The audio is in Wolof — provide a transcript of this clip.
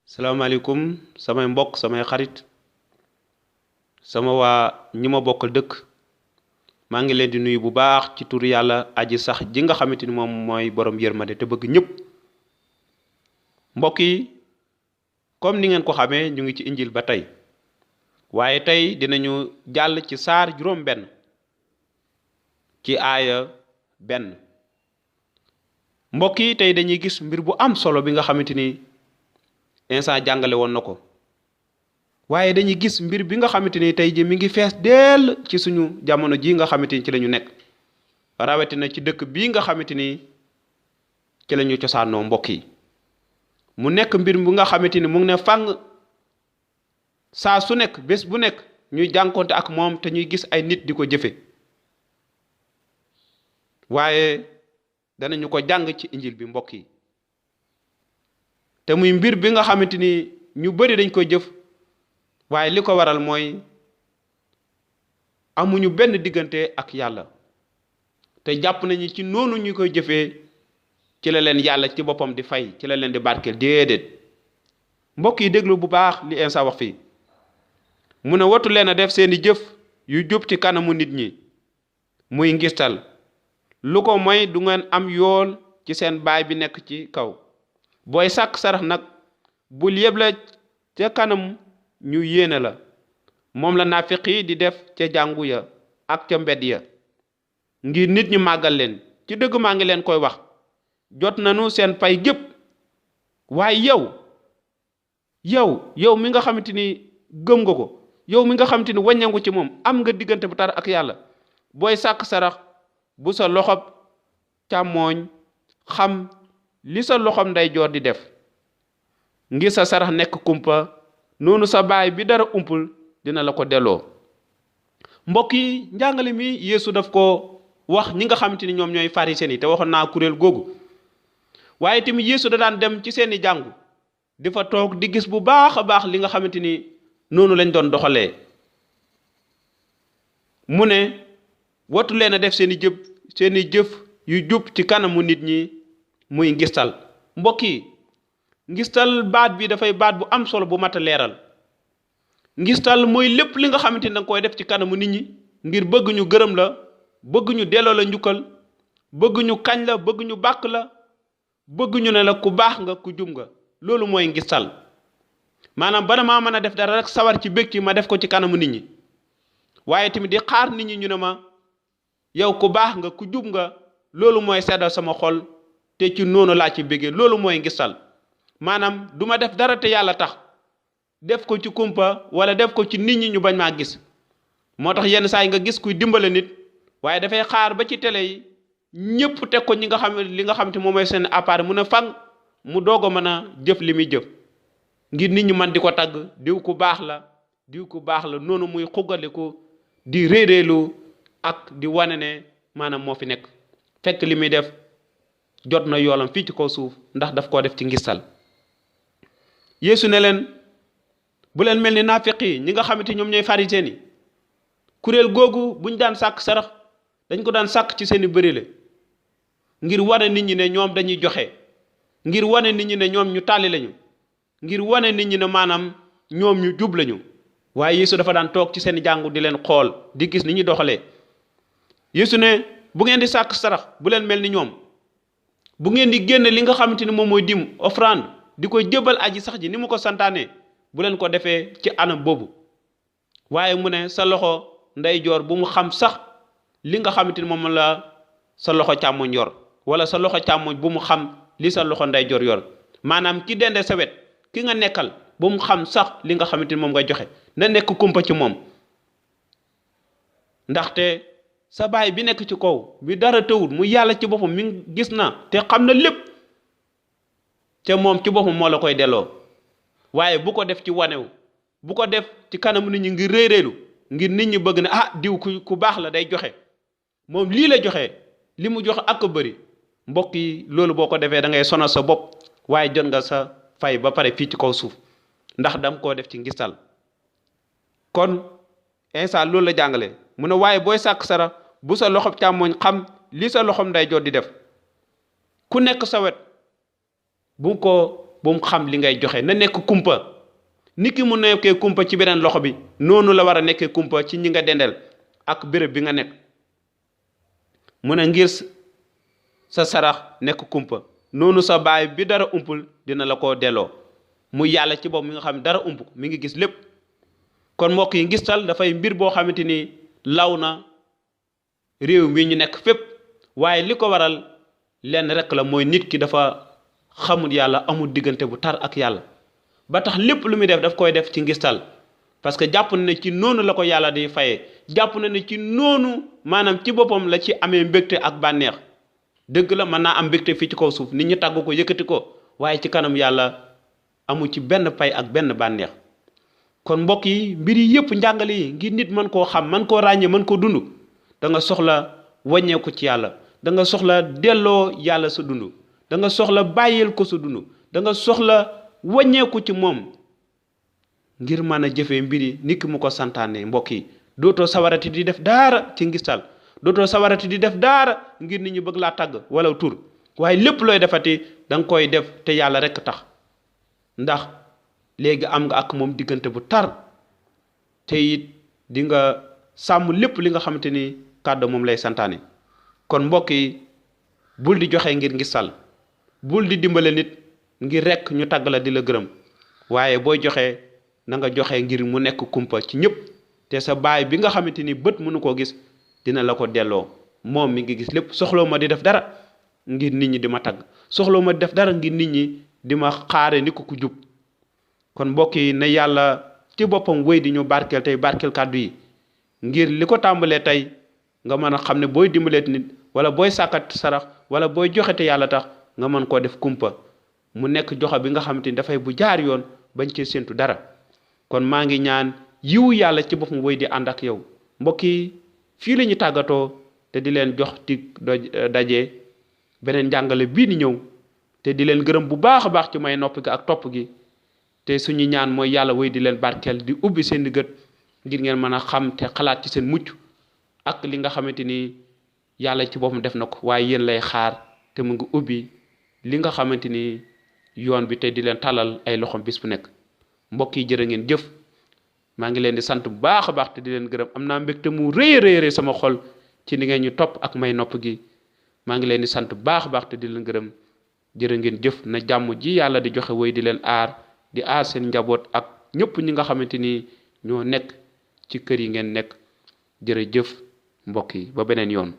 salaamaaleykum samay mbokk samay xarit sama waa ñi ma bokkal dëkk maa ngi leen di nuyu bu baax ci tur yàlla aji sax ji nga xamante ni moom mooy borom yërmande te bëgg ñëpp mbokk yi comme ni ngeen ko xamee ñu ngi ci injil ba tey waaye tey dinañu jàll ci saar juróom benn ci aaya benn mbokk yi tey dañuy gis mbir bu am solo bi nga xamante ni Insa jàngale woon na ko waaye dañuy gis mbir bi nga xamante ni tey ji mi ngi fees dell ci suñu jamono ji nga xamante ni ci la ñu nekk rawatina ci dëkk bii nga xamante ni ci la ñu cosaanoo mbokk yi mu nekk mbir bu nga xamante ni mu ngi ne fàng saa su nekk bés bu nekk ñuy jànkonte ak moom te ñuy gis ay nit di ko jëfe waaye danañu ko jàng ci injil bi mbokk yi te muy mbir bi nga xamante ni ñu bari dañ koy jëf waaye li ko waral mooy amuñu benn diggante ak yàlla te jàpp nañu ci noonu ñu koy jëfee ci la leen yàlla ci boppam di fay ci la leen di barkeel déedéet mbokk yi déglu bu baax li Insa wax fii mu ne watu leen a def seeni jëf yu jub ci kanamu nit ñi muy ngistal lu ko mooy du ngeen am yool ci seen baay bi nekk ci kaw booy sàkk sarax nag bul yeble ca kanam ñu yéene la moom la naafiq yi di def ca jàngu ya ak ca mbedd ya ngir nit ñi màggal leen ci dëgg maa ngi leen koy wax jot nañu seen pay gépp waaye yow mi nga xamante ni gëm nga ko yow mi nga xamante ni wàññangu ci moom am nga diggante bu tar ak yàlla booy sàkk sarax bu sa loxob càmmooñ xam li sa loxom ndeyjoor di def ngir sa sarax nekk kumpa noonu sa baay bi dara umpul dina la ko delloo mbokk yi njàngale mi Yeesu daf ko wax ñi nga xamante ni ñoom ñooy pharisiens yi te waxoon naa kuréel googu waaye tamit Yeesu da daan dem ci seeni jàngu di fa toog di gis bu baax a baax li nga xamante ni noonu lañ doon doxalee mu ne watu leen a def seeni jëf yu jub ci kanamu nit ñi muy ngistal mbokk yi ngistal baat bi dafay baat bu am solo bu mat a leeral ngistal mooy lépp li nga xamante ni danga koy def ci kanamu nit ñi ngir bëgg ñu gërëm la bëgg ñu delloo la njukkal bëgg ñu kañ la bëgg ñu bàkk la bëgg ñu ne la ku baax nga ku jub nga loolu mooy ngistal maanaam bana maa mën a def dara rek sawar ci bëgg ci ma def ko ci kanamu nit ñi waaye tamit di xaar nit ñi ñu ne ma yow ku baax nga ku jub nga loolu mooy seddal sama xol te ci noonu laa ci bëggee loolu mooy ngistal maanaam du ma def dara te yàlla tax def ko ci kumpa wala def ko ci nit ñi ñu bañ maa gis moo tax yenn saa yi nga gis kuy dimbale nit waaye dafay xaar ba ci télé yi ñëpp teg ko ñi nga xam li nga xam te moom mooy seen appareil mu ne fang mu doog a mën a jëf li muy jëf ngir nit ñi man di ko tagg diw ku baax la noonu muy xugaliku di réeréelu ak di wane ne maanaam moo fi nekk fekk li muy def jot na yoolam fii ci kaw suuf ndax daf koo def ci ngistal Yeesu ne leen bu leen mel ni naafiq yi ñi nga xamante ñoom ñooy pharisiens yi kuréel googu buñ daan sàkk sarax dañ ko daan sàkk ci seeni bërile ngir wane nit ñi ne ñoom dañuy joxe ngir wane nit ñi ne ñoom ñu tàlli lañu ngir wane nit ñi ne maanaam ñoom ñu jub lañu waaye Yeesu dafa daan toog ci seen jàngu di leen xool di gis ni ñuy doxalee Yeesu ne bu ngeen di sàkk sarax bu leen mel ni ñoom bu ngeen di génn li nga xamante ni moom mooy dim offrande di koy jëbal aji sax ji ni mu ko santaane bu leen ko defee ci anam boobu waaye mu ne sa loxo ndeyjoor bu mu xam sax li nga xamante ni moom la sa loxo càmmoñ yor wala sa loxo càmmoñ bu mu xam li sa loxo ndeyjoor yor maanaam ki dende sa wet ki nga nekkal bu mu xam sax li nga xamante ni moom nga joxe na nekk kumpa ci moom ndaxte sa baay bi nekk ci kaw bi dara tëwul mu yàlla ci boppam mi gis na te xam na lépp te moom ci boppam moo la koy delloo waaye bu ko def ci wanew bu ko def ci kanamu nit ñi ngir réeréelu ngir nit ñi bëgg ne diw ku baax la day joxe moom lii la joxe li mu joxe ak bëri mbokk yi loolu boo ko defee da ngay sonal sa bopp waaye jot nga sa fay ba pare fii ci kaw suuf ndax dam koo def ci ngistal kon Insa loolu la jàngale mu ne waaye booy sàkk sara bu sa loxob càmmoñ xam li sa loxom ndeyjoor di def ku nekk sa wet bu ko bu mu xam li ngay joxe na nekk kumpa nit ki mu nekkee kumpa ci beneen loxo bi noonu la war a nekkee kumpa ci ñi nga dendel ak béréb bi nga nekk mu ne ngir sa sarax nekk kumpa noonu sa baay bi dara umpul dina la ko delloo mu yàlla ci bopp mi nga xam dara ump mi ngi gis lépp kon mbokk yi ngistal dafay mbir boo xamante ni law na réew mi ñu nekk fépp waaye li ko waral lenn rek la mooy nit ki dafa xamul yàlla amul diggante bu tar ak yàlla ba tax lépp lu muy def daf koy def ci ngistal parce que jàpp na ne ci noonu la ko yàlla di fayee jàpp na ne ci noonu maanaam ci boppam la ci amee mbégte ak bànneex dëgg la mën naa am mbégte fii ci kaw suuf nit ñi tàggu ko yëkkati ko waaye ci kanam yàlla amu ci benn pay ak benn bànneex kon mbokk yi mbir yi yëpp njàngale yi ngir nit mën koo xam mën koo ràññee mën koo dund da nga soxla wàññeeku ci yàlla da nga soxla delloo yàlla sa dund da nga soxla bàyyil ko sa dund da nga soxla wàññeeku ci moom ngir mën a jëfee mbiri nit ki mu ko santaane mbokk yi dootoo sawarati di def daara ci ngistal dootoo sawarati di def daara ngir nit ñi bëgg laa tàgg wala tur waaye lépp looy defati da nga koy def te yàlla rekk tax ndax léegi am nga ak moom diggante bu tar te it di nga sàmm lépp li nga xamante ni kàddu moom lay santaane kon mbokk yi bul di joxe ngir ngistal bul di dimbale nit ngir rekk ñu tàgg la di la gërëm waaye booy joxe na nga joxe ngir mu nekk kumpa ci ñëpp te sa baay bi nga xamante ni bët mënu koo gis dina la ko delloo moom mi ngi gis lépp soxloo ma di def dara ngir nit ñi di ma tagg soxloo ma di def dara ngir nit ñi di ma xaare ni ko ku jub kon mbokk yi ne yàlla ci boppam wéy di ñu barkeel tey barkeel kàddu yi ngir li ko tàmbalee tey nga mën a xam ne booy dimbaleet nit wala booy sàkkat sarax wala booy joxe te yàlla tax nga mën koo def kumpa mu nekk joxe bi nga xamante ni dafay bu jaar yoon bañ cee séntu dara kon maa ngi ñaan yiwu yàlla ci boppam wéy di ànd ak yow mbokk yi fii la ñu tàggatoo te di leen jox di daje beneen njàngale bii di ñëw te di leen gërëm bu baax a baax ci may nopp gi ak topp gi te suñu ñaan mooy yàlla wéy di leen barkeel di ubbi seen di gët ngir ngeen mën a xam te xalaat ci seen mucc ak li nga xamante ni yàlla ci boppam def na ko waaye yéen lay xaar te mu ngi ubbi li nga xamante ni yoon bi te di leen talal ay loxom bis bu nekk mbokk yi jërë ngeen jëf maa ngi leen di sant bu baax a baax te di leen gërëm am naa mbégte mu rëy sama xol ci ni ngeen ñu topp ak may nopp gi maa ngi leen di sant bu baax a baax te di leen gërëm jërë ngeen jëf na jàmm ji yàlla di joxe woy di leen aar di aar seen njaboot ak ñëpp ñi nga xamante ni ñoo nekk ci kër yi ngeen nekk jërëjëf mbokk yi ba beneen yoon